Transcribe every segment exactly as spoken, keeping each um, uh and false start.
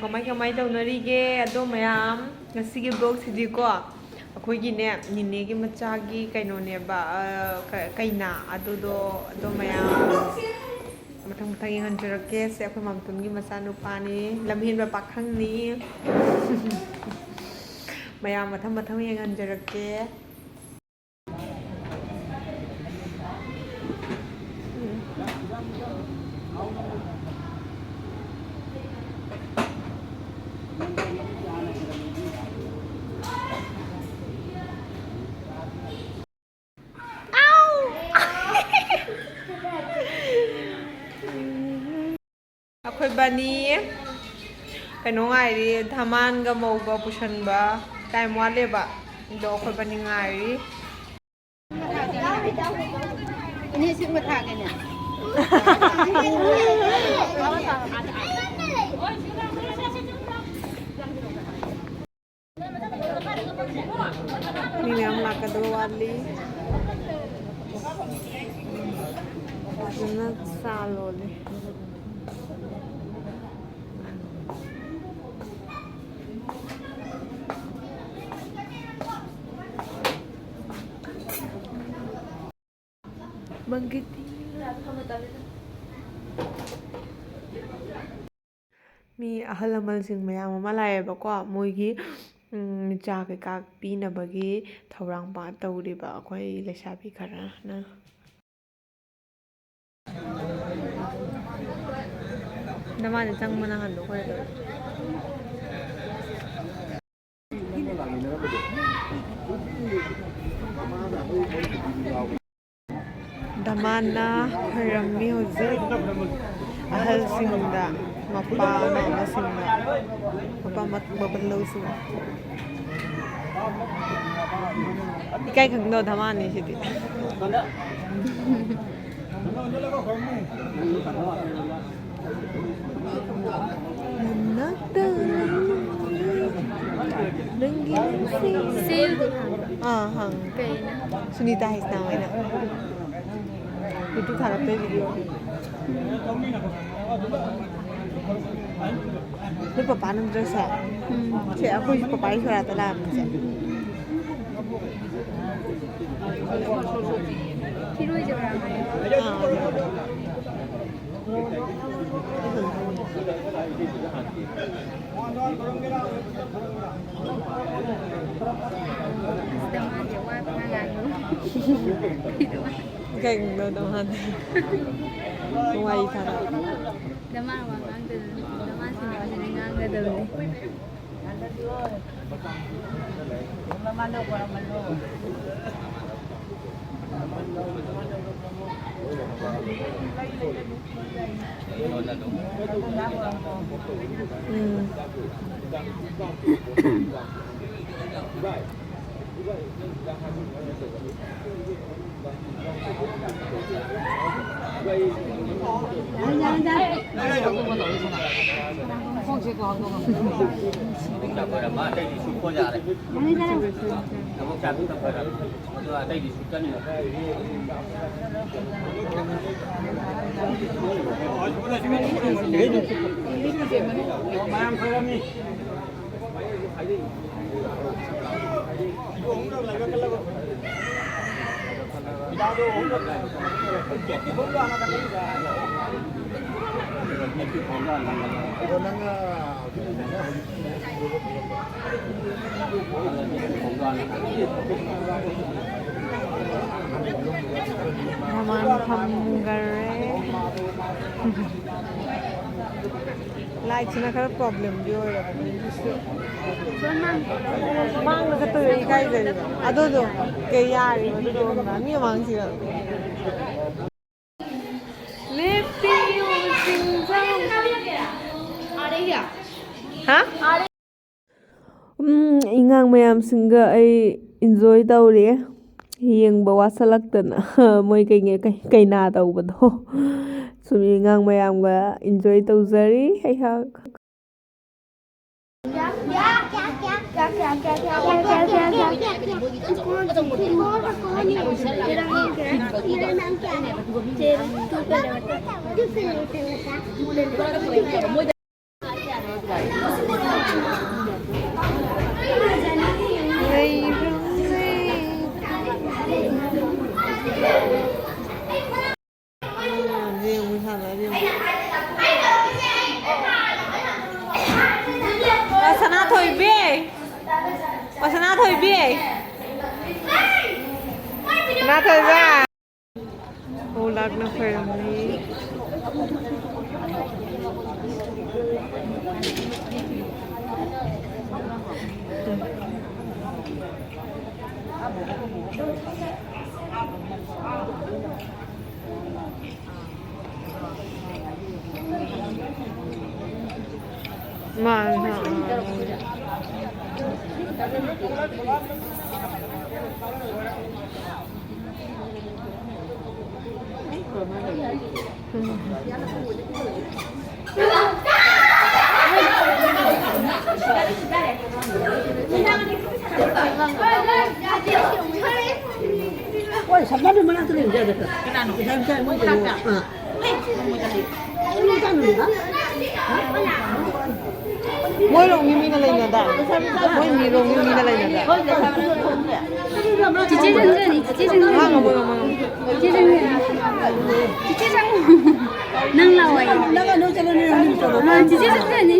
ꯀꯃꯥꯏ ꯀꯃꯥꯏ ꯇꯧꯅꯔꯤꯒꯦ ꯑꯗꯣ ꯃꯌꯥꯝ? ꯉꯁꯤꯒꯤ vlogꯁꯤꯗꯤꯀꯣ, ꯑꯩꯈꯣꯏꯒꯤꯅꯦ, ꯅꯤꯅꯦꯒꯤ ꯃꯆꯥꯒꯤ ꯀꯩꯅꯣꯅꯦꯕ, ꯑ, ꯀ-, ꯀꯩꯅꯥ ꯑꯗꯨꯗꯣ, ꯑꯗꯣ ꯃꯌꯥꯝ ꯃꯊꯪ ꯃꯊꯪ ꯌꯦꯡꯍꯟꯖꯔꯛꯀꯦ꯫ ꯁꯦ, ꯑꯩꯈꯣꯏ ꯃꯥꯝꯇꯣꯟꯒꯤ ꯃꯆꯥꯅꯨꯄꯥꯅꯤ, ꯂꯝꯍꯦꯟꯕ ꯄꯥꯈꯪꯅꯤ꯫ ꯃꯌꯥꯝ ꯃꯊꯪ ꯃꯊꯪ ꯌꯦꯡꯍꯟꯖꯔꯛꯀꯦ꯫ ꯑꯩꯈꯣꯏꯕꯥꯅꯤ ꯀꯩꯅꯣ ꯉꯥꯏꯔꯤ, ꯙꯃꯥꯟꯒ ꯃꯧꯒ ꯄꯨꯁꯟꯕ꯫ Time ꯋꯥꯠꯂꯦꯕ, ꯑꯗꯣ ꯑꯩꯈꯣꯏꯕꯥꯅꯤ ꯉꯥꯏꯔꯤ꯫ ꯏꯅꯦ, ꯁꯤꯡꯕ ꯊꯥꯒꯦꯅꯦ꯫ ꯃꯤ ꯃꯌꯥꯝ ꯂꯥꯛꯀꯗꯕ ꯋꯥꯠꯂꯤ꯫ ꯐꯖꯅ ꯆꯥ ꯂꯣꯜꯂꯤ꯫ ꯃꯪꯒꯤꯇꯤ꯫ ꯃꯤ ꯑꯍꯜ ꯂꯃꯟꯁꯤꯡ ꯃꯌꯥꯝ ꯑꯃ ꯂꯥꯛꯑꯦꯕꯀꯣ, ꯃꯣꯏꯒꯤ, ꯎꯝ, ꯆꯥ ꯀꯩꯀꯥ ꯄꯤꯅꯕꯒꯤ ꯊꯧꯔꯥꯡ ꯄꯥ-, ꯇꯧꯔꯤꯕ ꯑꯩꯈꯣꯏ ꯂꯩꯁꯥꯕꯤ ꯈꯔꯅ꯫ ꯅꯃꯥꯗ ꯆꯪꯕꯅ ꯍꯟꯗꯣꯛꯈ꯭ꯔꯦ꯫ ꯙꯃꯥꯟꯅ ꯈꯣꯏꯔꯝꯃꯤ ꯍꯧꯖꯤꯛ ꯑꯍꯜꯁꯤꯡꯗ, ꯃꯄꯥ ꯃꯃꯥꯁꯤꯡꯗ, ꯃꯄꯥ ꯃ-, ꯃꯄꯜꯂꯧꯁꯤꯡ꯫ ꯏꯀꯥꯏ ꯈꯪꯗꯕ ꯙꯃꯥꯟꯅꯤ ꯁꯤꯗꯤ꯫ ꯅꯪꯒꯤ ꯅꯨꯡꯁꯤ-, ꯁꯤꯜ꯫ ꯑꯥ, ꯍꯪ꯫ ꯀꯩꯅꯣ? ꯁꯨꯅꯤꯇꯥ ꯍꯩꯁꯅꯥꯝ ꯍꯣꯏꯅ YouTube ꯊꯥꯒꯠꯄꯩ video꯫ ꯅꯣꯏ ꯄꯄꯥ ꯅꯠꯇ꯭ꯔꯁꯦ? ꯎꯝ꯫ ꯁꯦ, ꯑꯩꯈꯣꯏꯁꯨ ꯄꯄꯥꯒꯤ ꯁꯣꯔꯥꯠꯇ ꯂꯥꯛꯑꯝꯃꯤꯁꯦ꯫ ꯐꯤꯔꯣꯏꯁꯦ ꯃꯌꯥꯝ ꯍꯥꯏꯌꯦ꯫ ꯑꯥ꯫ ꯑꯁ, ꯃꯥꯁꯦ ꯋꯥ ꯈꯔ ꯉꯥꯡꯉꯨ꯫ ꯀꯩꯅꯣ ꯅꯃꯥꯗꯤ? ꯋꯥꯔꯤ ꯁꯥꯟꯅ꯫ ꯅꯃꯥ ꯋꯥ ꯉꯥꯡꯗꯅ, ꯅꯃꯥ ꯁꯤꯟꯅꯕꯁꯤꯅ ꯉꯥꯡꯒꯗꯕꯅꯤ꯫ ꯎꯝ꯫ ꯃꯃꯥꯡ ꯐꯝꯈꯔꯦ꯫ ꯂꯥꯏꯠꯁꯤꯅ ꯈꯔ ꯄ꯭ꯔꯣꯕ꯭ꯂꯦꯝꯗꯤ ꯑꯣꯏꯔꯕꯅꯤ ꯑꯗꯨꯁꯨ꯫ ꯃꯥꯡꯗ ꯆꯠꯄꯗꯣ ꯏꯀꯥꯏꯖꯩꯕ꯫ ꯑꯗꯨꯗꯣ ꯀꯩ ꯌꯥꯔꯤꯕ ꯑꯗꯨꯗꯣ ꯃꯤ ꯃꯃꯥꯡꯁꯤꯗ꯫ ꯂꯦꯞꯄꯤꯌꯨ ꯆꯤꯡꯖꯥꯎ꯫ ꯍꯥ? ꯎꯝ, ꯑꯉꯥꯡ ꯃꯌꯥꯝꯁꯤꯡꯒ ꯑꯩ ꯏꯟꯖꯣꯏ ꯇꯧꯔꯤ꯫ ꯌꯦꯡꯕ ꯋꯥꯁꯜꯂꯛꯇꯅ ꯃꯣꯏ ꯀꯩ-, ꯀꯩ-, ꯀꯩꯅꯥ ꯇꯧꯕꯗꯣ꯫ ꯁꯨꯝ ꯑꯉꯥꯡ ꯃꯌꯥꯝꯒ ꯏꯟꯖꯣꯏ ꯇꯧꯖꯔꯤ ꯑꯩꯍꯥꯛ꯫ ꯁꯅꯥꯊꯣꯏꯕꯤ! ꯁꯅꯥꯊꯣꯏꯕꯤ! ꯁꯅꯥꯊꯣꯏꯕ! ꯑꯣ, ꯂꯥꯛꯅ ꯈꯣꯏꯔꯝꯃꯤ꯫ ꯃꯥꯅꯦ, ꯍꯣꯏ꯫ ꯍꯣꯏ, ꯁꯝꯅꯕꯤ ꯃꯅꯥꯛꯇ ꯂꯩꯕꯁꯦ ꯑꯗ ꯈꯔ꯫ ꯀꯅꯥꯅꯣ? ꯉꯁꯥꯏ ꯉꯁꯥꯏ ꯃꯣꯏ ꯀꯩꯅꯣ, ꯑꯥ꯫ ꯃꯣꯏꯔꯣꯝꯒꯤ ꯃꯤꯅ ꯂꯩꯅꯗꯥꯏ? ꯃꯣꯏ ꯃꯤꯔꯣꯝꯒꯤ ꯃꯤꯅ ꯂꯩꯅꯗꯥꯏ? ꯆꯤꯆꯦ ꯆꯪꯖꯅꯤ, ꯆꯤꯆꯦ ꯆꯪꯖꯅꯤ꯫ ꯉꯥꯡꯉꯣ, ꯃꯣꯏ ꯉꯥꯡꯉꯣ꯫ ꯆꯤꯆꯦ ꯆꯪꯖꯅꯤ꯫ ꯆꯤꯆꯦ ꯆꯪꯉꯣ꯫ ꯅꯪ ꯂꯥꯛꯑꯣ ꯑꯩ꯫ ꯑꯥ, ꯆꯤꯆꯦ ꯆꯪꯖꯅꯤ꯫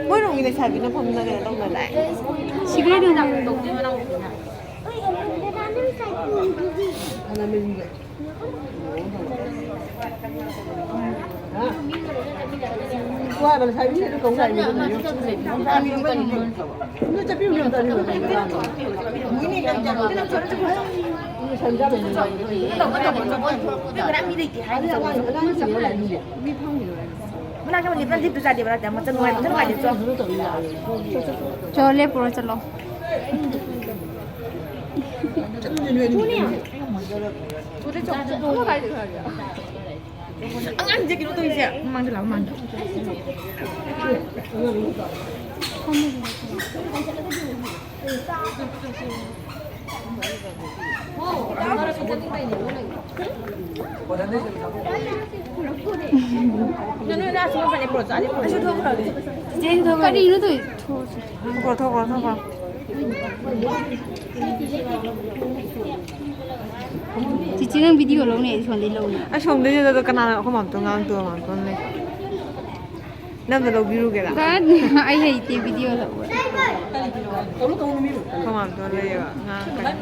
ꯃꯣꯏꯔꯣꯝꯒꯤ ꯂꯩꯁꯥꯕꯤꯅ ꯐꯝꯅ ꯀꯩꯅꯣ ꯇꯧꯅꯗꯥꯏ? ꯁꯤꯒꯥꯏꯅ ꯆꯣ, ꯂꯦꯞꯄꯨꯔꯣ, ꯆꯠꯂꯣ꯫ ꯑꯉꯥꯡꯁꯦ ꯀꯩꯅꯣ ꯇꯧꯔꯤꯁꯦ, ꯃꯃꯥꯡꯗ ꯂꯥꯛꯑꯣ, ꯃꯃꯥꯡꯗ꯫ ꯀꯔꯤꯅꯣ ꯇꯧꯔꯤꯁꯦ? ꯊꯣꯛꯈ꯭ꯔꯣ, ꯊꯣꯛꯈ꯭ꯔꯣ, ꯊꯣꯛꯈ꯭ꯔꯣ꯫ ꯆꯤꯆꯦ, ꯅꯪ ꯚꯤꯗꯤꯑꯣ ꯂꯧꯅꯦ, ꯑꯩ ꯁꯣꯝꯗꯩ ꯂꯧꯅꯦ꯫ ꯑꯩ ꯁꯣꯝꯗꯩꯁꯤꯗ ꯀꯅꯥꯅ ꯑꯩꯈꯣꯏ ꯃꯥꯝꯇꯣꯟ ꯉꯥꯡ ꯇꯣ ꯃꯥꯝꯇꯣꯟ ꯂꯩ꯫ ꯅꯝꯅ ꯂꯧꯕꯤꯔꯨꯒꯦꯔꯥ? ꯀꯔꯟ, ꯑꯩ ꯍꯩꯇꯦ ꯚꯤꯗꯤꯑꯣ ꯂꯧꯕ꯫ ꯑꯩꯈꯣꯏ ꯃꯥꯝꯇꯣꯟ ꯂꯩꯌꯦꯕ, ꯉꯥꯡꯉꯛꯀꯅꯤ꯫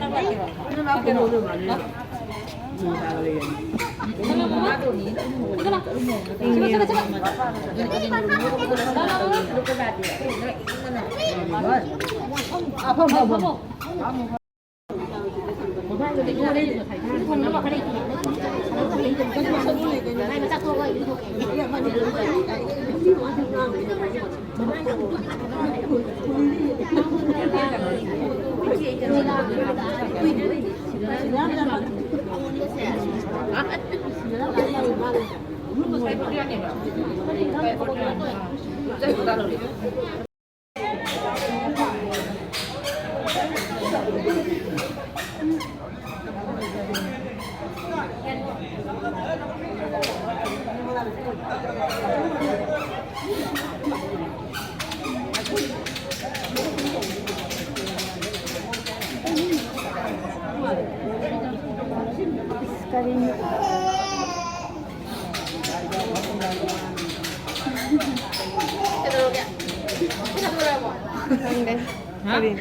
ꯀꯔꯤ?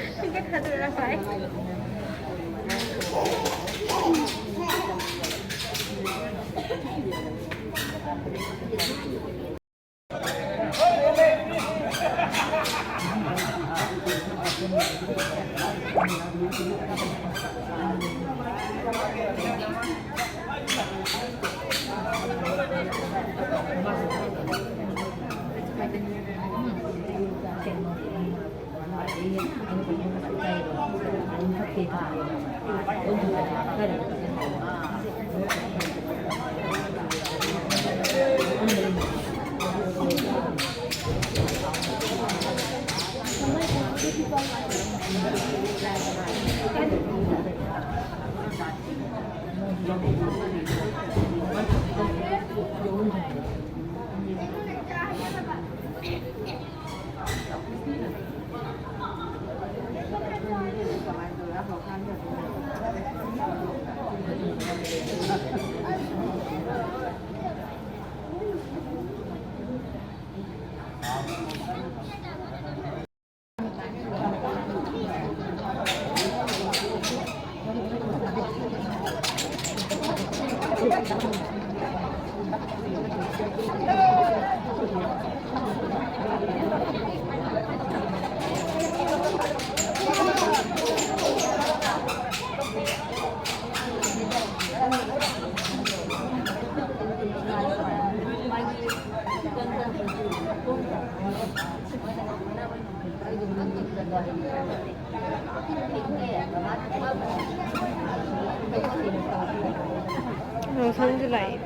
ꯌꯥꯎꯁꯪꯁꯨ ꯂꯥꯛꯑꯦ꯫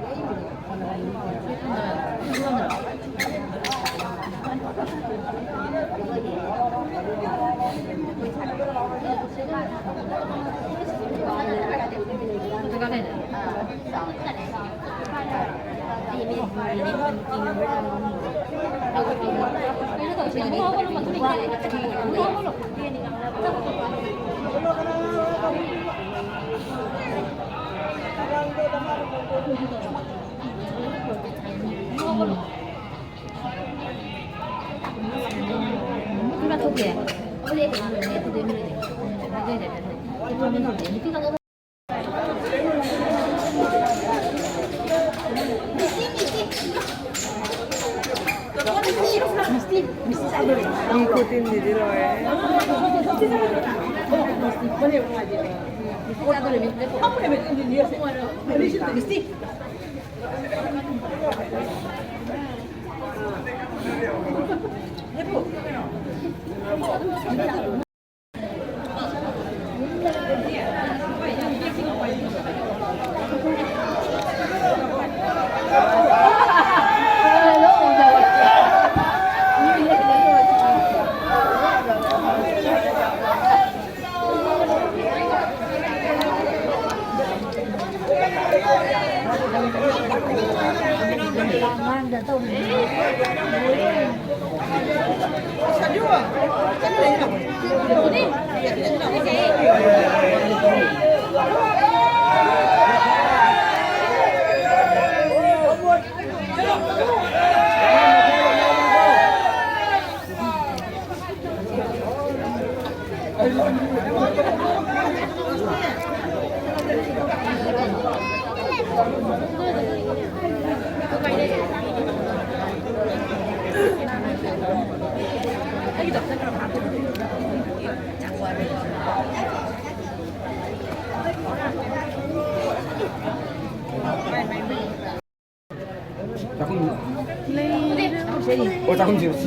ꯃꯤ ꯈꯨꯇꯤꯟꯁꯤꯗꯤ ꯂꯣꯏꯔꯦ꯫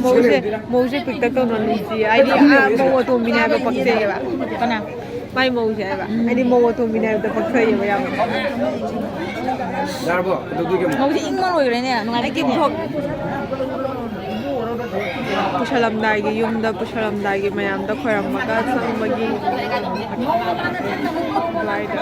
ꯃꯧꯁꯦ, ꯃꯧꯁꯦ ꯄꯤꯛꯇꯛ ꯇꯧꯅ ꯅꯨꯡꯁꯤ꯫ ꯑꯩꯗꯤ ꯑꯥ ꯃꯧ ꯑꯇꯣꯝꯕꯤꯅꯦ ꯍꯥꯏꯕ ꯄꯛꯆꯩꯌꯦꯕ꯫ ꯀꯅꯥ? ꯃꯥꯏ ꯃꯧꯁꯦ ꯍꯥꯏꯕ꯫ ꯑꯩꯗꯤ ꯃꯧ ꯑꯇꯣꯝꯕꯤꯅꯦ ꯍꯥꯏꯕꯗ ꯄꯛꯆꯩꯌꯦꯕ ꯌꯥꯝꯅ꯫ ꯌꯥꯔꯕꯣ? ꯀꯩꯗꯧꯗꯣꯏꯒꯦ ꯑꯃꯨꯛ? ꯃꯧꯁꯦ ꯏꯪꯕ ꯂꯣꯏꯈ꯭ꯔꯦꯅꯦ꯫ ꯅꯨꯡꯉꯥꯏꯇꯦ꯫ ꯄꯨꯁꯜꯂꯝꯗꯥꯏꯒꯤ, ꯌꯨꯝꯗ ꯄꯨꯁꯜꯂꯝꯗꯥꯏꯒꯤ ꯃꯌꯥꯝꯗ ꯈꯣꯏꯔꯝꯃꯒ ꯆꯪꯕꯒꯤ ꯂꯥꯏꯗ꯫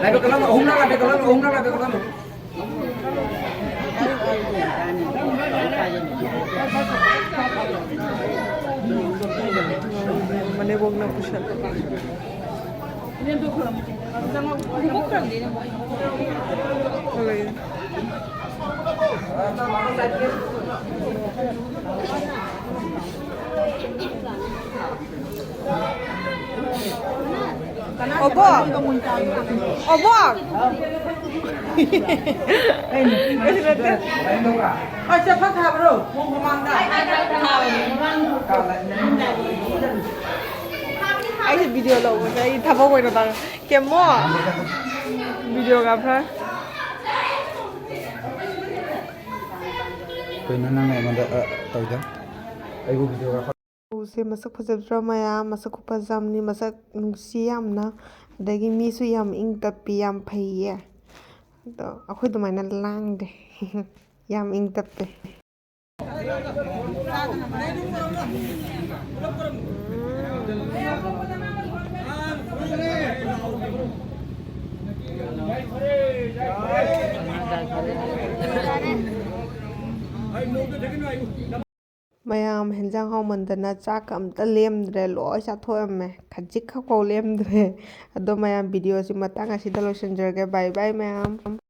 ꯂꯥꯏꯕꯛ ꯀꯠꯂꯝꯃꯣ, ꯑꯍꯨꯝꯂꯛ ꯂꯥꯏꯕꯛ ꯀꯠꯂꯝꯃꯣ, ꯑꯍꯨꯝꯂꯛ ꯂꯥꯏꯕꯛ ꯀꯠꯂꯝꯃꯣ꯫ ꯃꯅꯦꯝꯕꯣꯛꯅ ꯄꯨꯁꯜꯂꯦ꯫ ꯍꯣꯏ꯫ ꯑꯣꯕꯣꯛ! ꯑꯣꯕꯣꯛ! ꯑꯩꯁꯦ ꯐꯛ ꯊꯥꯕ꯭ꯔꯣ? ꯃꯃꯥꯡꯗ꯫ ꯑꯩꯁꯦ ꯚꯤꯗꯤꯑꯣ ꯂꯧꯕꯁꯦ ꯑꯩ ꯊꯕꯛ ꯑꯣꯏꯅ ꯇꯧꯔꯦ꯫ ꯀꯦꯃꯣ! ꯚꯤꯗꯤꯑꯣꯒ꯭ꯔꯥꯐꯔ꯫ ꯀꯩꯅꯣ ꯅꯪꯅ ꯑꯩꯉꯣꯟꯗ, ꯑ, ꯇꯧꯔꯤꯗꯣ? ꯑꯩꯕꯨ ꯚꯤꯗꯤꯑꯣꯒ꯭ꯔꯥꯐꯔ꯫ ꯎꯁꯦ ꯃꯁꯛ ꯐꯖꯗ꯭ꯔꯣ ꯃꯌꯥꯝ? ꯃꯁꯛ ꯈꯨꯐꯖ ꯑꯃꯅꯤ꯫ ꯃꯁꯛ ꯅꯨꯡꯁꯤ ꯌꯥꯝꯅ꯫ ꯑꯗꯒꯤ ꯃꯤꯁꯨ ꯌꯥꯝ ꯏꯪ ꯇꯞꯄꯤ, ꯌꯥꯝ ꯐꯩꯌꯦ꯫ ꯑꯗꯣ ꯑꯩꯈꯣꯏ ꯑꯗꯨꯃꯥꯏꯅ ꯂꯥꯡꯗꯦ꯫ ꯌꯥꯝ ꯏꯪ ꯇꯞꯄꯦ꯫ ꯃꯌꯥꯝ, ꯍꯦꯟꯖꯥꯡ ꯍꯥꯎꯃꯟꯗꯅ ꯆꯥꯛꯀ ꯑꯝꯇ ꯂꯦꯝꯗ꯭ꯔꯦ, ꯂꯣꯏ ꯆꯥꯊꯣꯛꯑꯝꯃꯦ, ꯈꯖꯤꯛ ꯈꯛꯐꯥꯎ ꯂꯦꯝꯗ꯭ꯔꯦ꯫ ꯑꯗꯣ ꯃꯌꯥꯝ, ꯚꯤꯗꯤꯑꯣꯁꯤ ꯃꯇꯥꯡ ꯑꯁꯤꯗ ꯂꯣꯏꯁꯤꯟꯖꯔꯒꯦ꯫ ꯕꯥꯏ ꯕꯥꯏ ꯃꯌꯥꯝ꯫